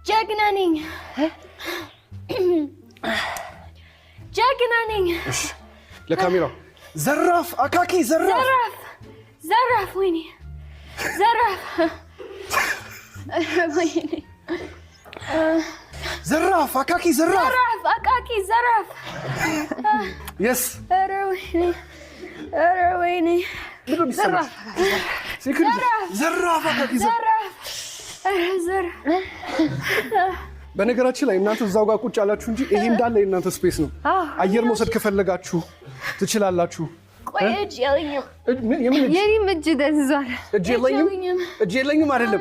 ጀግና ነኝ። ጀግና ነኝ። እሺ፣ ለካሜራው ዘራፍ አካኪ ዘራፍ። ዘራፍ ዘራፍ። ወይኔ ዘራፍ። ወይኔ። ዘራፍ አካኪ ዘራፍ። ዘራፍ አቃቂ ዘራፍ። Yes. ኧረ ወይኔ፣ ኧረ ወይኔ። ምንድን ነው የሚሰማሽ? ዘራፍ አካኪ ዘራፍ። ዘራፍ፣ ኧረ ዘራፍ። በነገራችን ላይ እናንተ እዛው ጋር ቁጭ ያላችሁ እንጂ ይሄ እንዳለ የእናንተ space ነው። አየር መውሰድ ከፈለጋችሁ ትችላላችሁ። ቆይ፣ እጅ የለኝም። የምን እጅ? የኔም እጅ ደንዝዟል። እጅ የለኝም። የለኝም። እጅ የለኝም አይደለም፣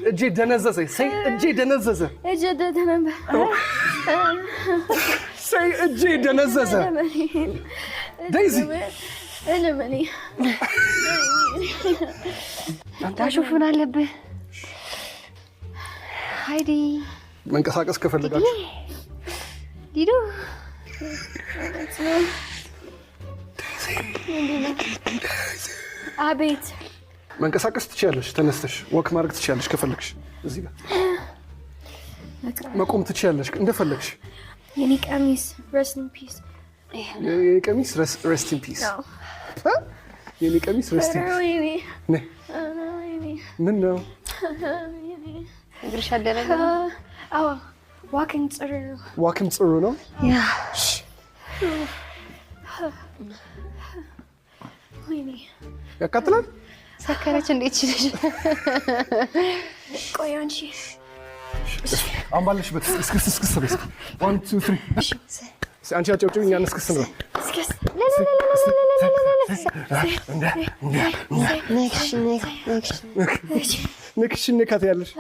እጄ ደነዘዘ። Say እጄ ደነዘዘ። እጅ ደነዘዘ። Say እጄ ደነዘዘ። ዴይዚ። እልምኔ። ታሹፍ ምን አለብህ? ሃይዲ። መንቀሳቀስ ከፈለጋችሁ። ዲዱ። አቤት። መንቀሳቀስ ትችያለሽ። ተነስተሽ walk ማድረግ ትችያለሽ ከፈለግሽ። እዚህ ጋር መቆም ትችያለሽ እንደፈለግሽ። የኔ ቀሚስ rest in peace። የኔ ቀሚስ rest in peace። የኔ ቀሚስ rest in peace። ወይኔ። ነይ። ወይኔ። ምን ነው? እግርሽ አልደረገ? አዎ፣ walking ጥሩ ነው። Walk ም ጥሩ ነው። Yeah. ወይኔ። ያቃጥላል። ሰከረች እንዴት ችለሽ? ቆይ አንቺ። አሁን ባለሽበት እስክስ እስክስ በይ እስኪ። One, two, three። እስኪ አንቺ አጨብጭቢ፣ እኛ እስክስ እንበል። እስክስ። ነክሽ ነክሽ። ንክሽ ንካት ያለሽ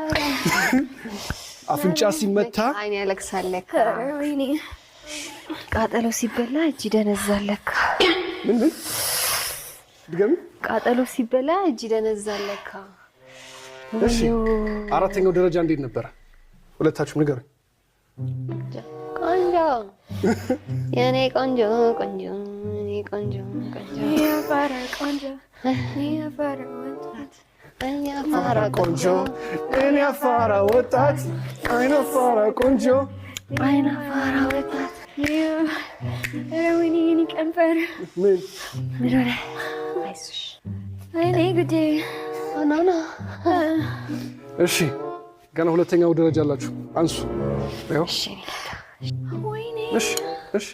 አፍንጫ ሲመታ አይን ያለቅሳል ለካ። ኧረ ወይኔ። ቃጠሎ ሲበላ እጅ ይደነዛል ለካ። ምን ምን? ድገሚ። ቃጠሎ ሲበላ እጅ ይደነዛል ለካ። እሺ፣ አራተኛው ደረጃ እንዴት ነበረ? ሁለታችሁም ንገሩኝ። ቆንጆ፣ የኔ ቆንጆ ቆንጆ፣ የኔ ቆንጆ ቆንጆ። የአፋር ቆንጆ፣ የአፋር ወጣት። እኔ አፋራ። ቆንጆ፣ እኔ አፋራ ወጣት፣ አይነ አፋራ ቆንጆ። አይን አፋራ ወጣት። ኧረ ወይኔ፣ የኔ ከንፈር። ምን? ምን ሆነ? አይዞሽ። ወይኔ ጉዴ። ና ና። እሺ፣ ገና ሁለተኛው ደረጃ አላችሁ። አንሱ። ይኸው። እሺ። ወይኔ። እሺ።